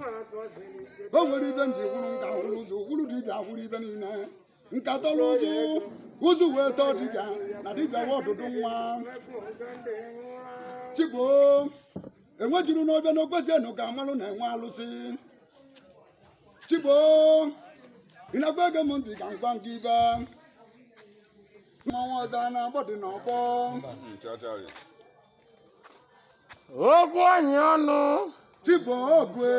O nwere ibe nji wuru nka hụrụ ụzọ wuru dibịa hụrụ ibe niile nka tọrọ ụzụ ụzụ wee tọọ dibịa na dibịa wee ọdụdụ nwa Chigbo enwejuru n'ọbịa n'okwesị enu ka amalụ na-enwe alụsị Chigbo ị na-agba ego m ntị ka ngwa nke ibe mmanwụ ọzọ na-agbọ dị n'ọgbọ Okwu anyị ọnụ Chigbo ogwe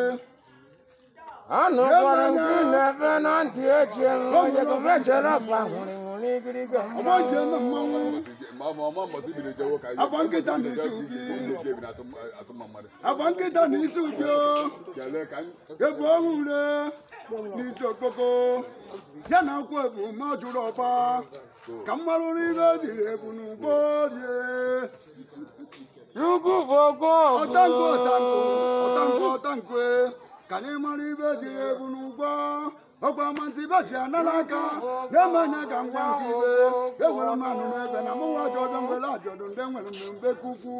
anụ gwara nke na-ebe na ntị echi onye gọvechere ọkpa hụrụ nwụrụ igirigi ọgbọ nje eme mmanwụ agba nkịta na-esi ubi agba nkịta na-esi ubi ebu ọnwụ ure n'isi okpoko ya na akwụ ebu ma ọ jụrụ ọgba ka mmalụ n'ime jiri ebu n'ugbo rie Chukwu bụ okwu ọtankụ ọtankụ ọtankụ ọtankụ ka anyị mara ibe jiri ebu n'ugbo ọgba amansi bachi anara aka na-eme anya ka ngwa nke ibe enwere m anụ n'ebe na mụnwa ajọ ọbịa nwere ajọdụ ndị enwere m mgbe ukwu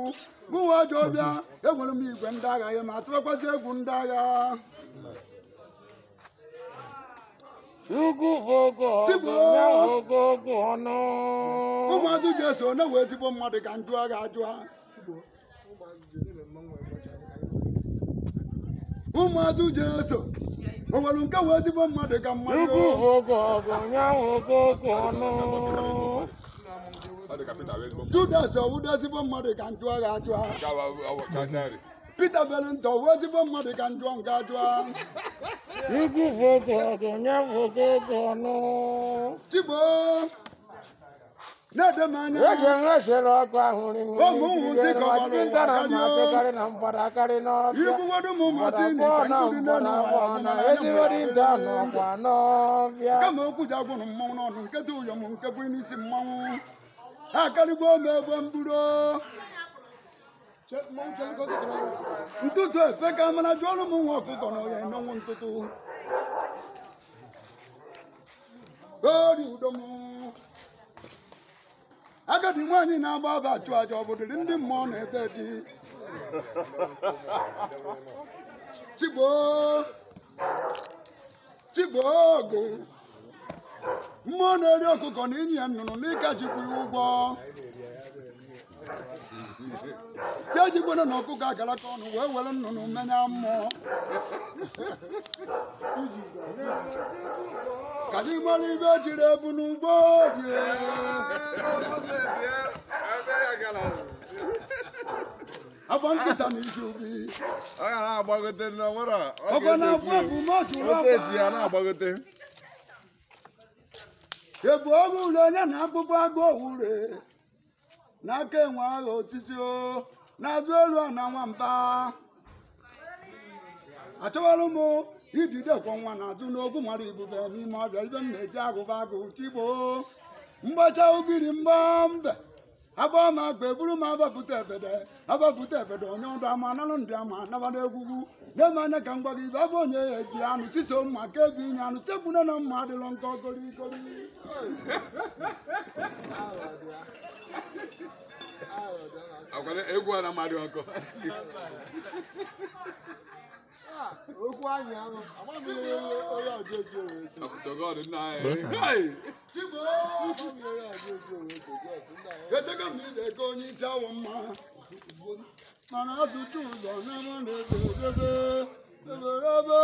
mụnwa ajọ ọbịa enwere m igwe ndị agha ya ma atụbakwasị egwu ndị agha Chukwu bụ okwu Chigbo okwu okwu ọnụ ụmụazụ ji eso na-ewe ezigbo mmadụ ka njụ agha ajụa ụmụazụ ji eso o nwere nke wee ezigbo mmadụ ka mmadụ Chukwu bụ okwu ọgụ ya okwu okwu ọnụ Judas ọwụdo ezigbo mmadụ ka njụ agha ajụa Peter bere nta ọwụ ezigbo mmadụ ka njụọ nke ajụa Chukwu bụ okwu ọgụ ya okwu okwu ọnụ Chigbo na-ede m anya eji nwesịrị ọkụ ahụrụ Ụmụ ụmụ ntị ka ọ gbara ụwa karịa karị na mgbada karị n'ọbịa igbugodo m ụmụasị na ite nkụ dị n'elu ụwa ọgụ mana anya m ezigbo nta n'ọkwa n'ọbịa kama okwu ji agwụrụ mmanwụ n'ọnụ nke dị ụyọm nke bụ n'isi mmanwụ ha karịgbo m ebe mburo ntụtụ efe ka mana jụọrụ m nwa ọkụkọ na ọya enonwu ntụtụ ori udo m agadi nwaanyị na-agba aba achụ aja ọ bụdịrị ndị mmụọ na-ebe dị Chigbo Chigbo ọgụ mmụọ na-eri ọkụkọ na inyi ya nnụnụ n'ịka jikwa ya ụgwọ si ejikwena na ọkụkọ agalaka ọnụ wee were nnụnụ menya mmụọ ka anyị mara ibe jiri ebu n'ugbo rie agba nkịta na isi ubi Ọ ga na-agbagote na nwere ọkwa na-abụ bụ ma ọ jụrụ ose eti ya ọkwa na-agbagote ebu ọgụ ule onye na akpụkpọ agụ owure n'aka enwe agha otiti o n'azụ elu a na nwamba achọwara m idide kwọ nwa n'azụ n'ogwu mara ibube n'ime ọbịa ibe m na-eji agụba agụ tigbo mgbacha ugiri mgba mbe agba m agba eburu m abapụta ebede abapụta ebede onye ọdụ ama analụ ndị ama anaba n'egwugwu na-eme anya ka m gwa gị ibe abụ onye ya ebi anụ siso mma ka ebi inye anụ sekwune na mma adịlọ nkọ korikori egwu a na mmadụ ọkọ Okwu anyị ahụ, amaghị m ihe onye ọjọọ eji owe so. To God nna anyị. Hey! Chigbo Amaghị m ihe onye ọjọọ eji owe so, Jos, ndị ahụ. echego m ije ka onye isi awọ mma mana atụtụ ụzọ n'ebe na-ebe ebe ebe ebe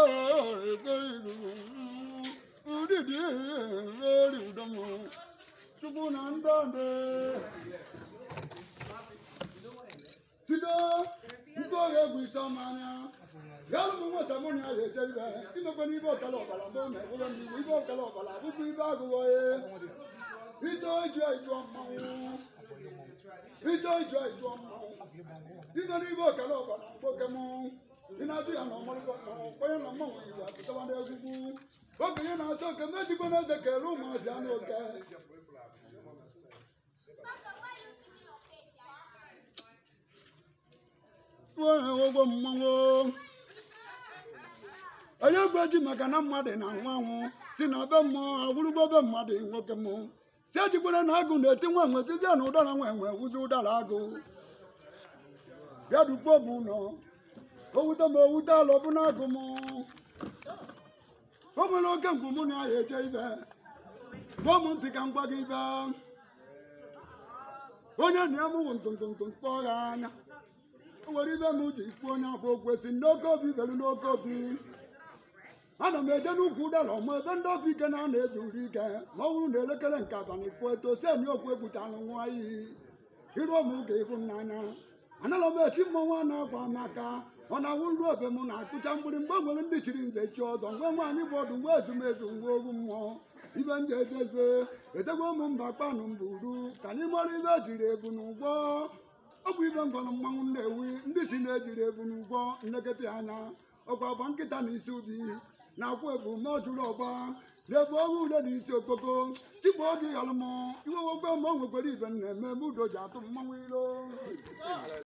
ụdịdị eri udo m chukwu na ndọndị tido ndị ọrịa egwu isi ọma anya ya lụ m nwata mụ na ya ga-eje ibe imekwe n'ibe ọkala ọbara mgbe ọ na-ewere m iwe ibe ọkala ọbara abụkwa ibe agụghọ ya ije ije ijụọ mmanwụ ije ije ijụọ mmanwụ ibe n'ibe ọkala ọbara mgboke mụ ị na-ajụ ya na ọmarịkọ mmanwụ kwenye na mmanwụ igwe apụtaba n'egwugwu okenye na-achọ oke mejikwa n'eze kere ụmụazị anụ oke ụgwọ mmanwụ onye gwe ji maka na mmadụ na anwụ anwụ si na be mmụọ awụrụgbo be mmadụ nwoke mụ si ejikwere na agụ na-eti nwa enwe tizie na ụdara nwa enwe wụzi ụdara agụ bịa dukpo m ụlọ Owute m owute ala ọbụna agụ m. O nwere oke mgbu mụ na ya eje ibe. Gụọ m ntị ka m gwa gị ibe. Onye na ya mụwụ ntụntụntụ kpọọ ya anya. O nwere ibe m ji kwuo onye abụ okwu esi n'oke obi belu n'oke obi. Ana m eje n'ukwu ụdara ọmụ ebe ndị ọbụ ike na-ana eji uri ike ma ọ bụrụ na elekere nke abalị kwuo eto si enyi okwu egbuchalụ nwa iyi. Iru m ga ịbụ m n'anya. Anara m eti mmọnwụ a na-akwa maka ọ na-awụ nru obe m na-akụcha mgbịrịmgba o nwere ndị chiri nze chi ọzọ nwe nwaanyị bụ ọdụ nwe ezumezu nwe ogwu mmụọ ibe ndị ejebe etegwo m mba kpanụ mburu ka anyị mara ibe ejiri ebu n'ụgbọ ọ bụ ibe ngwara mmanwụ Nnewi ndị si na-ejiri ebu n'ụgbọ nnekọta anya ọkwa agba nkịta na isi ubi na-akwụ ebu ma ọ jụrụ ọgba na-ebu ọrụ ule na isi okpoko chigbo oge ghara m iwe wogbe ma o nwekwara ibe m na-eme eme udo ji atụ mmanwụ ilo.